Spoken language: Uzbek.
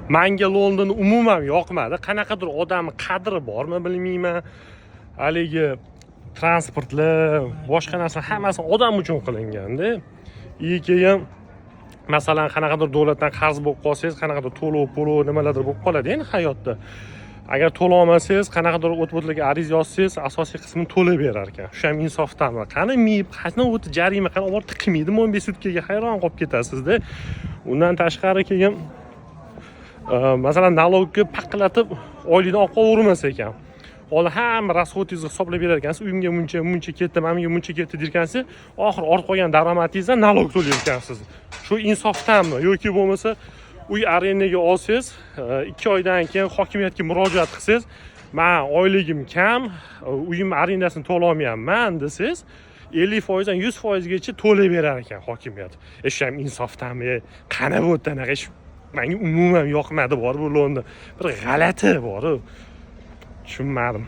Manga London umuman yoqmadi. Qanaqadir odam qadri bormi, bilmayman. Haligi transportlar, boshqa narsa, hammasi odam uchun qilinganda. И keyin, masalan, qanaqadir davlatdan qarz bo'lib qolsangiz, qanaqadir to'lov pulov nimalardir bo'lib qoladi endi hayotda. Agar to'lolmasangiz, qanaqadir o't bo'tlarga ariza yozsangiz, asosiy qismini to'lab berar ekan. Shu ham insofdanmi? Qani MIB, qani o'ti jarima, qani olib borib tiqmaydimi 15 sutkaga? Hayron qolib ketasizda. Undan tashqari keyin masalan, налог ga paqillatib oylikdan olib qolavermas ekan. Oldin hamma расход ingizni hisoblab berar ekansiz: uyimga buncha buncha ketdi, mana bunga buncha ketdi derkansiz. Oxiri ortib qolgan daromadingizdan налог to'layar ekansiz. Shu insofdanmi? Yoki bo'lmasa, uy arendaga olsangiz, 2 oydan keyin hokimiyatga murojaat qilsangiz, "Man oyligim kam, uyim arendasini to'lolmayapman", desangiz, 50%dan 100%gacha to'lab berar ekan hokimiyat. Shu ham insofdanmi? Qani bu yerda anaqa ish? Manga umuman yoqmadi bor bu London. Bir g'alati bor, tushunmadim.